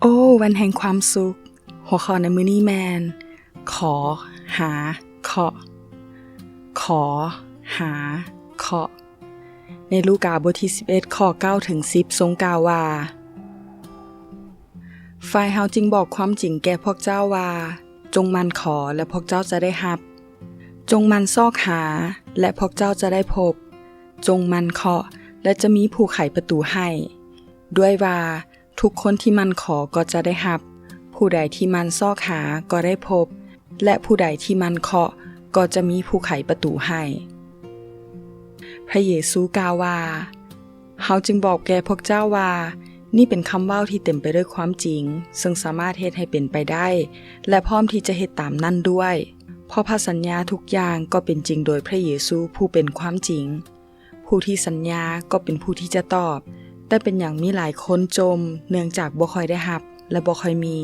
ໂອ້ ວັນແຫ່ງຄວາມສຸກ. ຫົວຂໍ້ໃນມື້ນີ້ແມ່ນ ຂໍ ຫາ ເຄາະ. ຂໍ ຫາ ເຄາະ. ໃນລູກາບົດທີສິບເອັດ ຂໍ້ເກົ້າເຖິງສິບ ຊົງກ່າວວ່າ, ຝ່າຍເຮົາຈຶ່ງບອກຄວາມຈິງແກ່ພວກເຈົ້າວ່າ, ຈົ່ງໝັ່ນຂໍ ແລະ ພວກເຈົ້າຈະໄດ້ຮັບ. ຈົ່ງໝັ່ນຊອກຫາ ແລະ ພວກເຈົ້າຈະໄດ້ພົບ. ຈົ່ງໝັ່ນເຄາະ ແລະ ຈະມີຜູ້ໄຂປະຕູໃຫ້. ດ້ວຍວ່າ ທຸກຄົນທີ່ໝັ່ນຂໍກໍຈະໄດ້ຮັບ, ຜູ້ໃດທີ່ໝັ່ນຊອກຫາກໍໄດ້ພົບ, ແລະ ຜູ້ໃດທີ່ໝັ່ນເຄາະກໍຈະມີຜູ້ໄຂປະຕູໃຫ້. ພະເຢຊູກ່າວວ່າ, ເຮົາຈຶ່ງບອກແກ່ພວກເຈົ້າວ່າ, ນີ້ເປັນຄຳເວົ້າທີ່ເຕັມໄປດ້ວຍຄວາມຈິງ, ເຊິ່ງສາມາດເຮັດໃຫ້ເປັນໄປໄດ້ ແລະ ພ້ອມທີ່ຈະເຮັດຕາມນັ້ນດ້ວຍ, ເພາະພະສັນຍາທຸກຢ່າງກໍເປັນຈິງໂດຍພະເຢຊູຜູ້ເປັນຄວາມຈິງ. ຜູ້ທີ່ສັນຍາກໍເປັນຜູ້ທີ່ຈະຕອບ, ແຕ່ເປັນຫຍັງມີຫຼາຍຄົນຈົ່ມເນື່ອງຈາກບໍ່ຄ່ອຍໄດ້ຮັບ ແລະ ບໍ່ຄ່ອຍມີ?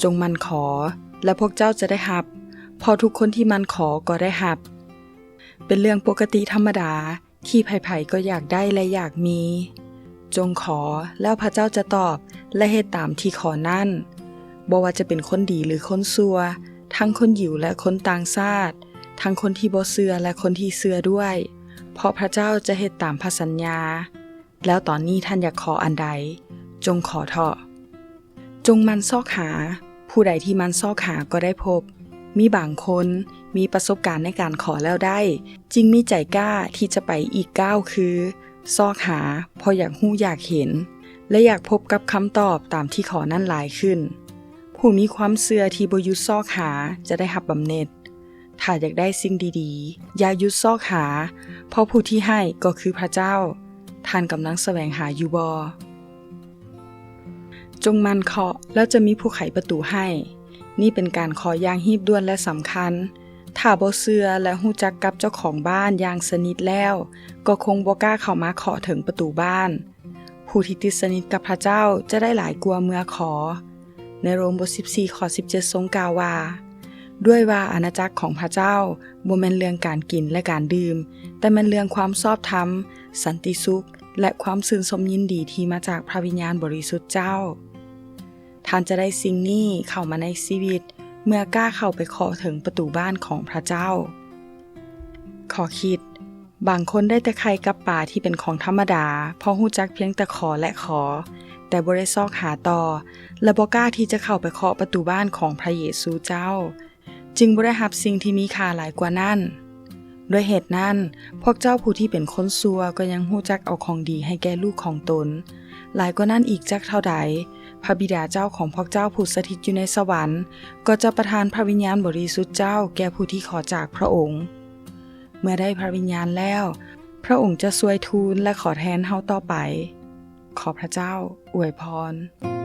ຈົ່ງໝັ່ນຂໍ ແລະ ພວກເຈົ້າຈະໄດ້ຮັບ, ເພາະທຸກຄົນທີ່ໝັ່ນຂໍກໍໄດ້ຮັບ. ເປັນເລື່ອງປົກກະຕິທຳມະດາທີ່ໃຜໆກໍຢາກໄດ້ ແລະ ຢາກມີ. ຈົ່ງຂໍ, ແລ້ວພະເຈົ້າຈະຕອບ ແລະ ເຮັດຕາມທີ່ຂໍນັ້ນ. ບໍ່ວ່າຈະເປັນຄົນດີ ຫຼື ຄົນຊົ່ວ, ທັງຄົນຢິວ ແລະ ຄົນຕ່າງຊາດ, ທັງຄົນທີ່ບໍ່ເຊື່ອ ແລະ ຄົນທີ່ເຊື່ອດ້ວຍ, ເພາະພະເຈົ້າຈະເຮັດຕາມພະສັນຍາ. ແລ້ວຕອນນີ້ທ່ານຢາກຂໍອັນໃດ, ຈົ່ງຂໍເທາະ. ຈົ່ງໝັ່ນຊອກຫາ, ຜູ້ໃດທີ່ໝັ່ນຊອກຫາກໍໄດ້ພົບ. ມີບາງຄົນມີປະສົບການໃນການຂໍແລ້ວໄດ້, ຈຶ່ງມີໃຈກ້າທີ່ຈະໄປອີກກ້າວຄື ຊອກຫາ ເພາະຢາກຮູ້ຢາກເຫັນ ແລະ ຢາກພົບກັບຄຳຕອບຕາມທີ່ຂໍນັ້ນຫຼາຍຂຶ້ນ. ຜູ້ມີຄວາມເຊື່ອທີ່ບໍ່ຢຸດຊອກຫາຈະໄດ້ຮັບບຳເໜັດ. ຖ້າຢາກໄດ້ສິ່ງດີໆ, ຢ່າຢຸດຊອກຫາ, ເພາະຜູ້ທີ່ໃຫ້ກໍຄືພະເຈົ້າ. ທ່ານກຳລັງສະແຫວງຫາຢູ່ບໍ່? ຈົ່ງໝັ່ນເຄາະ, ແລ້ວຈະມີຜູ້ໄຂປະຕູໃຫ້. ນີ້ເປັນການຂໍຢ່າງຮີບດ່ວນ ແລະ ສຳຄັນ. ຖ້າບໍ່ເຊື່ອ ແລະ ຮູ້ຈັກກັບເຈົ້າຂອງບ້ານຢ່າງສະໜິດແລ້ວ, ກໍຄົງບໍ່ກ້າເຂົ້າມາເຄາະເຖິງປະຕູບ້ານ. ຜູ້ທີ່ຕິດສະໜິດກັບພະເຈົ້າຈະໄດ້ຫຼາຍກວ່າເມື່ອຂໍ. ໃນໂຣມບົດສິບສີ່ ຂໍ້ສິບເຈັດ ຊົງກ່າວວ່າ, ດ້ວຍວ່າອານາຈັກຂອງພະເຈົ້າບໍ່ແມ່ນເລື່ອງການກິນ ແລະ ການດື່ມ, ແຕ່ແມ່ນເລື່ອງຄວາມຊອບທຳ, ສັນຕິສຸກ ແລະ ຄວາມຊື່ນຊົມຍິນດີທີ່ມາຈາກພະວິນຍານບໍລິສຸດເຈົ້າ. ທ່ານຈະໄດ້ສິ່ງນີ້ເຂົ້າມາໃນຊີວິດ ເມື່ອກ້າເຂົ້າໄປເຄາະເຖິງປະຕູບ້ານຂອງພະເຈົ້າ. ຂໍ້ຄິດ, ບາງຄົນໄດ້ແຕ່ໄຂ່ກັບປາທີ່ເປັນຂອງທຳມະດາ, ເພາະຮູ້ຈັກພຽງແຕ່ຂໍ ແລະ ຂໍ, ແຕ່ບໍ່ໄດ້ຊອກຫາຕໍ່ ແລະ ບໍ່ກ້າທີ່ຈະເຂົ້າໄປເຄາະປະຕູບ້ານຂອງພະເຢຊູເຈົ້າ, ຈຶ່ງບໍ່ໄດ້ຮັບສິ່ງທີ່ມີຄ່າຫຼາຍກວ່ານັ້ນ. ດ້ວຍເຫດນັ້ນ, ພວກເຈົ້າຜູ້ທີ່ເປັນຄົນຊົ່ວກໍຍັງຮູ້ຈັກເອົາຂອງດີໃຫ້ແກ່ລູກຂອງຕົນ. ຫຼາຍກວ່ານັ້ນອີກຈັກເທົ່າໃດ, ພະບິດາເຈົ້າຂອງພວກເຈົ້າຜູ້ສະຖິດຢູ່ໃນສະຫວັນ ກໍຈະປະທານພະວິນຍານບໍລິສຸດເຈົ້າແກ່ຜູ້ທີ່ຂໍຈາກພະອົງ. ເມື່ອໄດ້ພະວິນຍານແລ້ວ, ພະອົງຈະຊ່ວຍທູນ ແລະ ຂໍແທນເຮົາຕໍ່ໄປ. ຂໍພະເຈົ້າອວຍພອນ.